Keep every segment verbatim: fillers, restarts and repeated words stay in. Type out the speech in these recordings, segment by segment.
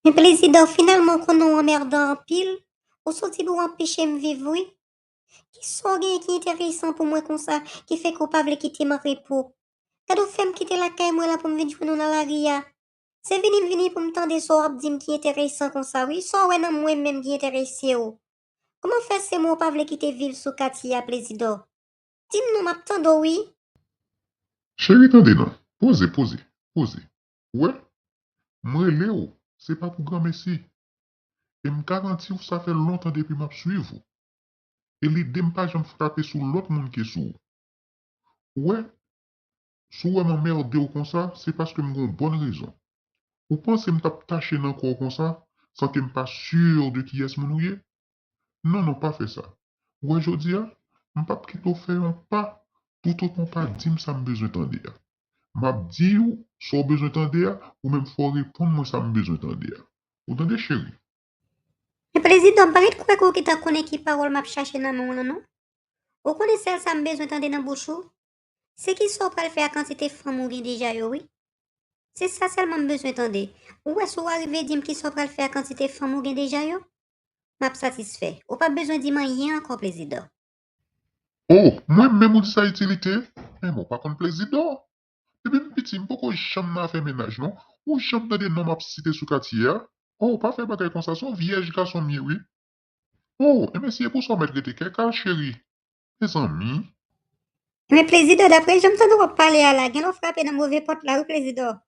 Men prezidan, finalman, ou konnen w anmèdan anpil. Ou soti pou w anpeche m viv, wi. Kisa w genyen ki enteresan pou mwen konsa, ki fè ke w pa vle kite m an repo? Gade w fè m kite lakay mwen la pou m vin jwenn ou nan lari a. Se vini m vini pou m tande sa w ap di m ki enteresan konsa, wi. Sa w wè nan mwen menm ki enterese w? Kòman fè se mwen w pa vle kite viv sou katye a, prezidan? Di m non, m ap tande w, wi. Cheri, tande non. Poze, poze, poze. Ou wè, m rele w, se pa pou granmesi. E m garanti w sa fè lontan depi m ap swiv ou. E lide m pa janm frape sou lòt moun ke sou ou. Ou wè, si w wè m anmède w konsa, se paske m gen yon bòn rezon. Ou panse m t ap tache nan kò w konsa, san ke m pa si de kiyès moun ou ye? Non, non, pa fè sa. Ou wè jodi a, m p ap kite w fè yon pa toutotan w pa di m sa m bezwen tande a. M ap di w sa w bezwen tande a, ou menm fò w reponn mwen sa m bezwen tande a. Ou tande, cheri? Men prezidan, m pa ret kwè ke w gentan konnen ki pawòl m ap chache nan men w lan, non. Ou konnen sèl sa m bezwen tande nan bouch ou? Se kisa w pral fè ak kantite fanm ou gen deja yo, wi. Se sa sèlman m bezwen tande. Ou wè, si w arive di m kisa w pral fè ak kantite fanm ou gen deja yo, m ap satisfè. Ou p ap bezwen di m anyen ankò, prezidan. O, mwen menm ou di sa itilite? Men mwen pa konn prezidan. Depi m piti, m poko janm nan afè mennaj, non. Ou janm tande non m ap site sou katye a? O, pa fè bagay konsa, se yon vyèj gason m ye, wi. O, enben si e pou sa w mèt rete kèkal, cheri. Mezanmi. Men prezidan, daprè jan m tande w ap pale a la, gen lè w frape nan move pòt la, wi, prezidan.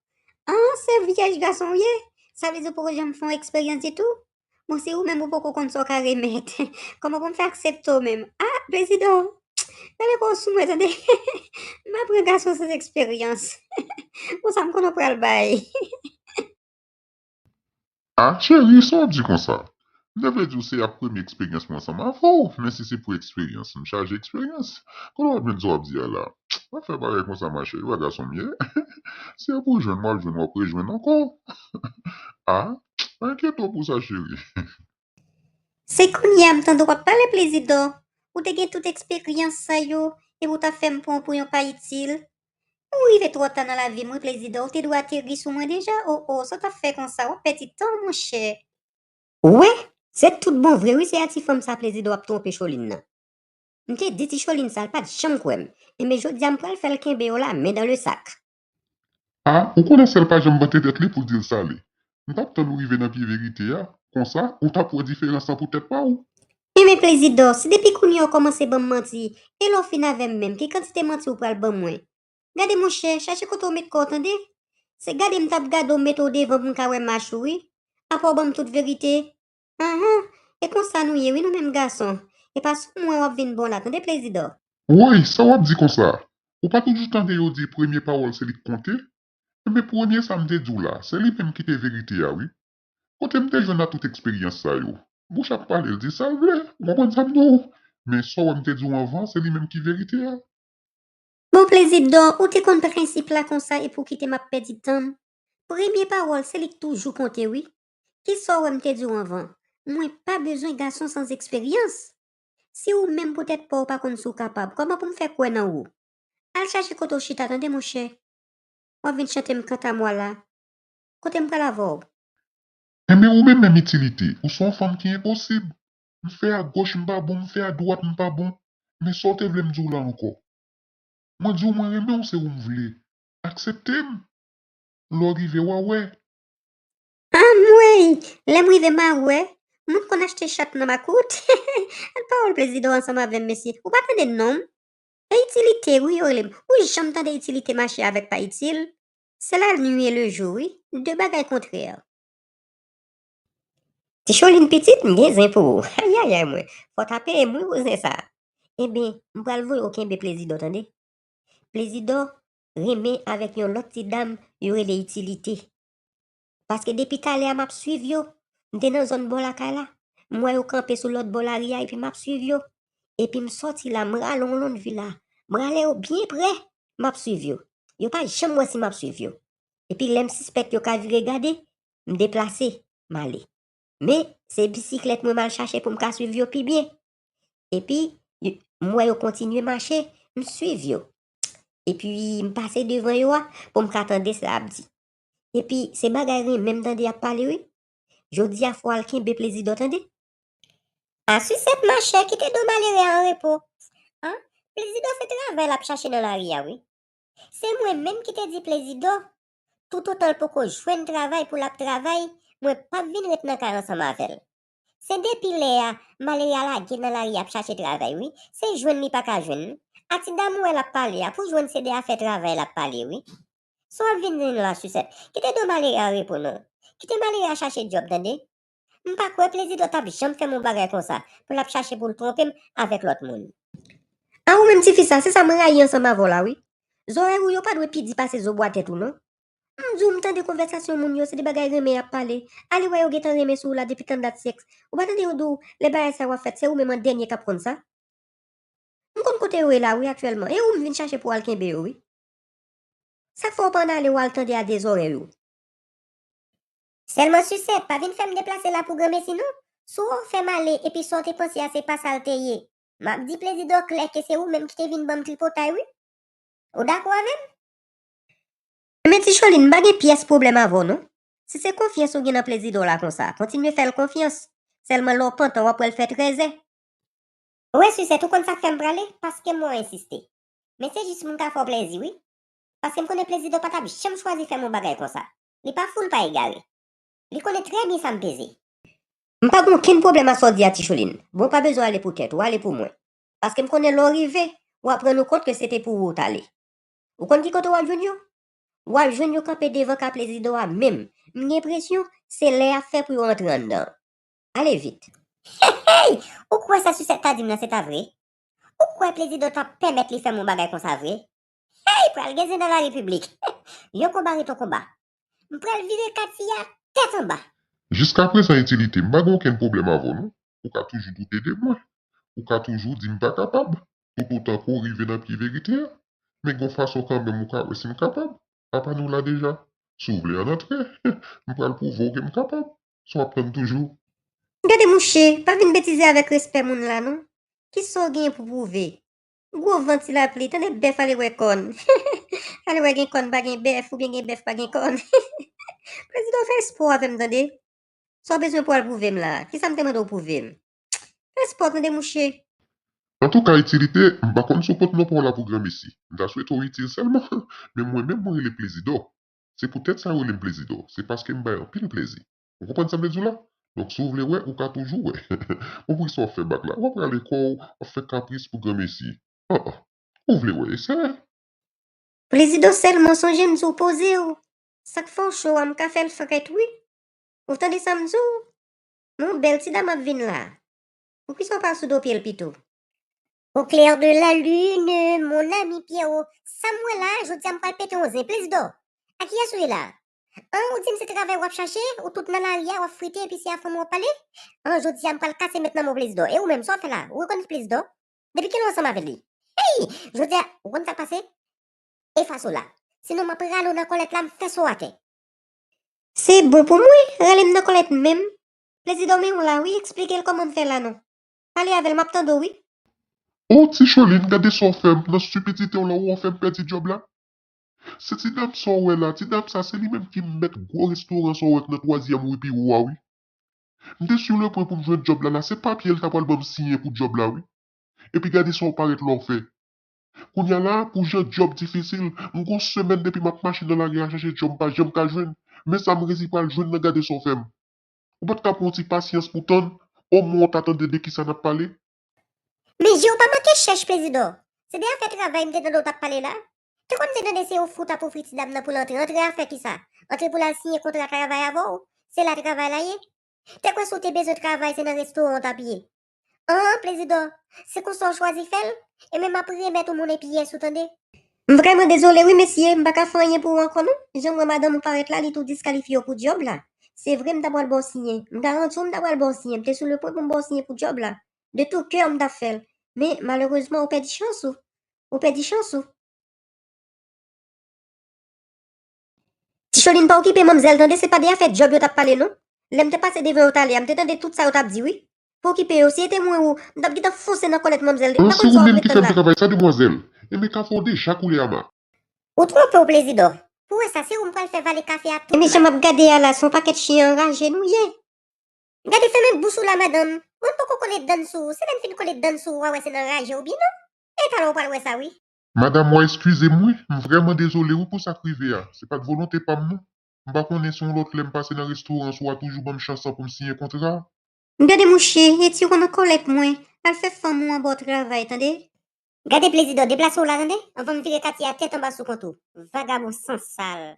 An, se vyèj gason w ye? Sa vle di w poko janm fè yon eksperyans ditou? Bon, si ou menm ou poko konn sa w ka remèt, kòman pou m fè aksepte w menm? A, prezidan, gade kò w sou mwen, tande. M pa pran gason san eksperyans. Bon, sa m konnen w pral bay. A, cheri, sa w ap di konsa? M te vle di w se ap premye eksperyans mwen ansanm avè w, men si se pou eksperyans, m chaje eksperyans. Kote w ap jwenn sa w ap di a la? Pa fè bagay konsa, machè, e pa gason m ye. Si e pou jwenn, w ap jwenn, w ap rejwenn ankò. A, pa enkyete w pou sa, cheri. Se kounye a m tande w ap pale, prezidan. Ou te gen tout eksperyans sa yo, epi w t ap fè m pran w pou yon pa itil. Ou rive twò ta nan lavi m, wi, prezidan. Ou te dwe ateri sou mwen deja. O, o, sa w t ap fè konsa? W ap pèdi tan w, monchè. Ou wè, se tout bon vre, wi, se a ti fanm sa, prezidan, w ap twonpe Cholin nan. M te di ti Cholin sa, l pa t janm kwè m. Enben, jodi a, m pral fè l kenbe yo la, men dans le sac. A, ou konnen sèl pa janm vante tèt li pou l di l sa li. M t ap tann ou rive nan pye verite a, konsa, ou t ap wè diferans lan pou tèt pa w. Enben, prezidan, si depi kounye a w kòmanse ban m manti, e lè w fin avè m menm, ki kantite manti w pral ban mwen? Gade, monchè, chache kote w met kò w, tande. Se gade m t ap gade w mete w devan pou m ka wè mach ou, wi. Apa w ban m tout verite. Anhan, e konsa nou ye, wi, nou menm gason. E pa sou mwen w ap vin bon la, tande, prezidan. Woy, sa w ap di konsa? Ou pa toujou tande yo di premye pawòl se li k konte? Enben, premye sa m te di w la, se li menm ki te verite a, wi. Kote m te jwenn a tout eksperyans sa yo? Bouch ap pale, l di sa l vle, ou konprann sa m di w? Men sa w wè m te di w anvan, se li menm ki verite a. Bon, prezidan, ou te konn prensip la konsa epi w kite m ap pèdi tan m. Premye pawòl, se li k toujou konte, wi. Kisa w wè m te di w anvan? Mwen pa bezwen gason san eksperyans. Si ou menm poutèt pa w pa konn si w kapab, kòman pou m fè kwè nan ou? Al chache kote w chita, tande, monchè. W ap vin chante m kantamwa la. Kote m pral avè w? Enben, ou menm menm itilite, ou se yon fanm ki enposib. M fè agoch, m pa bon, m fè adwat, m pa bon. Men sa w te vle m di w la ankò? Mwen di w mwen renmen w, se ou m vle. Aksepte m. Lè w rive, w a wè. Anmwey! Lè m rive, m a wè. Moun konn achte chat nan makout. Al pawòl prezidan ansanm avè m, mesye. Ou pa tande non m? E itilite, wi, yo rele m. Ou janm tande itilite mache avèk pa itil? Se la nuit et le jour, wi. De bagay kontrè. Ti Cholin pitit, m gen zen pou ou. Ayayay mwen. Fò w ta peye m, wi, pou zen sa. Enben, m pral voye w kenbe prezidan, tande. Prezidan renmen avèk yon lòt ti dam yo rele itilite. Paske depi talè a m ap swiv yo, m te nan zòn bò lakay la, m wè yo kanpe sou lòt bò lari a epi m ap swiv yo. Epi m sòti la, m rale yon lòn vi la, m rale yo byen prè, m ap swiv yo. Yo pa janm wè si m ap swiv yo. Epi lè m sispèk yo ka vire gade, m deplase, m ale. Men, se bisiklèt mwen m al chache pou m ka swiv yo pi byen. Epi, m wè yo kontinye mache, m swiv yo. Epi, m pase devan yo a pou m ka tande sa y ap di. Epi, se bagay renmen m tande y ap pale, wi. Jodi a fò w al kenbe Plezidò, tande. A Sisèt machè, kite do malere a an repo. A, Plezidò se travay l ap chache nan lari a, wi. Se mwen menm ki te di Plezidò, toutotan l poko jwenn travay pou l ap travay, mwen p ap vin ret nan kay ansanm avè l. Se depi lè a, malere a lage nan lari ap chache travay, wi. Se jwenn li pa ka jwenn. A ti dam ou wè l ap pale a, pou jwenn se de afè travay l ap pale, wi. Sa w ap vin di m la, Sisèt? Kite do malere a repo non. Kite malere a chache djòb, tande. M pa kwè Plezidò t ap janm fè m yon bagay konsa, pou l ap chache pou l twonpe m avèk lòt moun. A ou menm tifi sa, se sa mwen rayi ansanm avè w la, wi. Zòrèy ou yo pa dwe pi di pase zo bwa tèt ou, non. M di w, m tande konvèsasyon moun yo, se de bagay renmen y ap pale. Ale wè yo gentan renmen sou ou la depi tann dat syèk. Ou pa tande yo di w, lè bagay sa yo ap fèt, se ou menm an dènye k ap konn sa. M konn kote yo ye la, wi, aktyèlman. E ou m vin chache pou w al kenbe yo, wi. Sa k fè w pa ann ale w al tande a de zòrèy ou? Sèlman Sisèt, pa vin fè m deplase la pou granmesi non. Si w fè m ale epi sa w te panse a se pa sa l te ye, m ap di Plezidò klè ke se ou menm ki te vin ban m tripotay, wi. Ou dakò avè m? Men Ti Cholin, m pa gen pyès pwoblèm avè w non. Si se konfyans ou gen nan Plezidò la konsa, kontinye fè l konfyans. Sèlman lè w pantan, w ap wè l fè trèzè. Wè Sisèt, ou konn sa k fè m prale? Paske m wè w ensiste. Men se jis pou m ka fè w plèzi, wi. Paske m konnen Plezidò pa t ap janm chwazi fè m yon bagay konsa. Li pa fou, l pa egare. Li konnen trè byen sa m peze. M pa gen okenn pwoblèm a sa w di a, Ti Cholin. Bon, w pa bezwen ale pou tèt ou, ale pou mwen. Paske m konnen lè w rive, w ap rann ou kont ke se te pou ou w t ale. Ou konn ki kote w ap jwenn yo? W ap jwenn yo kanpe devan kay Plezidò a menm. M gen enpresyon se lè y ap fè pou yo antre anndan. Ale vit. Hey! Ou kwè sa Sisèt ta di m nan se ta vre? Ou kwè Plezidò t ap pèmèt li fè m yon bagay konsa vre? Hey! Pral gen zen nan larepiblik. Yon konba ret yon konba. M pral vire kat fi a tèt anba. Jiskaprezan, Itilite, m pa gen okenn pwoblèm avè w non. Ou ka toujou doute de mwen. Ou ka toujou di m pa kapab. Toutotan ke w rive nan pye verite a. Men gon fason kanmenm ou ka wè si m kapab. Apa nou la deja? Si w vle ann antre, m pral pwouve w ke m kapab. Sa w ap tann toujou? Gade mouche, pa vin betize avèk respè moun la non. Kisa w genyen pou pwouve? Gwo van ti lapli, tande bèf ale wè kòn. Ale wè gen kòn pa gen bèf, oubyen gen bèf pa gen kòn. Plezidò, fè espò avè m, tande. Sa w bezwen pou w al pwouve m la? Kisa m te mande w pwouve m? Fè espò, tande mouche. Antouka, Itilite, m pa konn si w pot non pa w la pou granmesi. M ta swete w itil sèlman. Men mwen menm, mwen rele Plezidò. Se poutèt sa yo rele m Plezidò. Se paske m bay anpil plèzi. Ou konprann sa m vle di w la? Donk, si w vle wè, ou ka toujou wè. Ou pou sa w ap fè bak la. W ap rale kò w, w ap fè kapris pou granmesi. An, an. Ou vle wè, eseye. Plezidò, sèlman sonje m di w poze w. Sa k fè w cho a, m ka fè l frèt, wi. Ou tande sa m di w? Yon bèl ti dam ap vin la. Poukisa w pa sou do pye l pito? Au clair de la lune, mon ami Pierrot. Sa m wè la, jodi a m pral pete yon zen, Plezidò. A kiyès ou ye la? An, ou di m se travay w ap chache, ou tout nan lari a, w ap frite, epi se a fanm w ap pale? An, jodi a m pral kase met nan men w, Plezidò. E ou menm, sa w ap fè la? Ou rekonèt Plezidò? Depi kilè w ansanm avè li? Hey! Jodi a, ou konn sa k pase? Efase w la. Sinon, m ap rale w nan kòlèt la, m fè so w atè. Se bon pou mwen, rale m nan kòlèt menm. Plezidò, men w la, wi, eksplike l kòman m fè la non. Pale avè l, m ap tande w, wi. O, Ti Cholin, gade sa w fè m, nan stipidite w la, ou fè m pèdi djòb la. Se ti dam sa w wè la, ti dam sa, se li menm ki mèt gwo restoran sa w wè k nan twazyèm ri pi wo a, wi. M te sou le pwen pou m jwenn djòb la, la, se papye l ta pral ban m siyen pou djòb la, wi. Epi gade sa w parèt la w fè. Kounye a la, pou jan djòb difisil, m gon semèn depi m ap mache nan lari a chache djòb m pa janm ka jwenn. Men sa m resi pral jwenn nan, gade sa w fè m. Ou pa t ka pran yon ti pasyans pou tann, omwen w ta tande de kisa n ap pale? Men je w pa manke chèch, Plezidò. Se de afè travay m te tande w t ap pale la. Te konn te tande se ofri w t ap ofri ti dam nan pou l antre. Antre afè kisa? Antre pou l al siyen kontra travay avè w? Se la travay la ye? Te kwè si w te bezwen travay, se nan restoran w t ap ye. An, Plezidò, se konsa w chwazi fè l? Ebyen, m ap remèt ou monnen pyès ou, tande. M vrèman dezole wi, mesye, m pa ka fè anyen pou ou ankò non. Jan m wè madanm ou parèt la, li tou diskalifye w pou djòb la. Se vre m ta pral ba w siyen. M garanti w m ta pral ba w siyen. M te sou le pwen pou m ba w siyen pou djòb la. De tout cœur m t ap fè l. Men, malerezman, ou pèdi chans ou. Ou pèdi chans ou. Ti Cholin, pa okipe manmzèl tande, se pa de afè djòb yo t ap pale non. Lè m te pase devan yo talè a, m te tande tout sa yo t ap di wi. Pa okipe yo, si se te mwen ou, m t ap gentan fonse nan kòlèt manmzèl. An, se ou menm ki fè m travay sa, demwazèl. Enben, kafe w deja koule ama. Ou twonpe w, Plezidò. Pou wè sa, se ou m pral fè vale kafe a tout. Enben, jan m ap gade a la, se yon pakèt chen anraje nou ye. Gade, fèmen bouch ou la, madanm. Mwen poko kole dan sou ou. Se lè m fin kole dan sou ou, w a wè se nan raje ou byen non. E talè w pral wè sa, wi. Madanm, w a eskize m, wi. M vrèman dezole, wi, pou sa k rive a. Se pa t volonte pa m, non. M pa konnen si yon lòt lè m pase nan restoran, si w a toujou ban m chans lan pou m siyen kontra a. Gade, mouche, retire w nan kòlèt mwen. Al fè fanm ou an ba w travay, tande? Gade, Plezidò, deplase w la, tande? Anvan m vire katye a tèt anba sou kont ou. Vagabon sansal.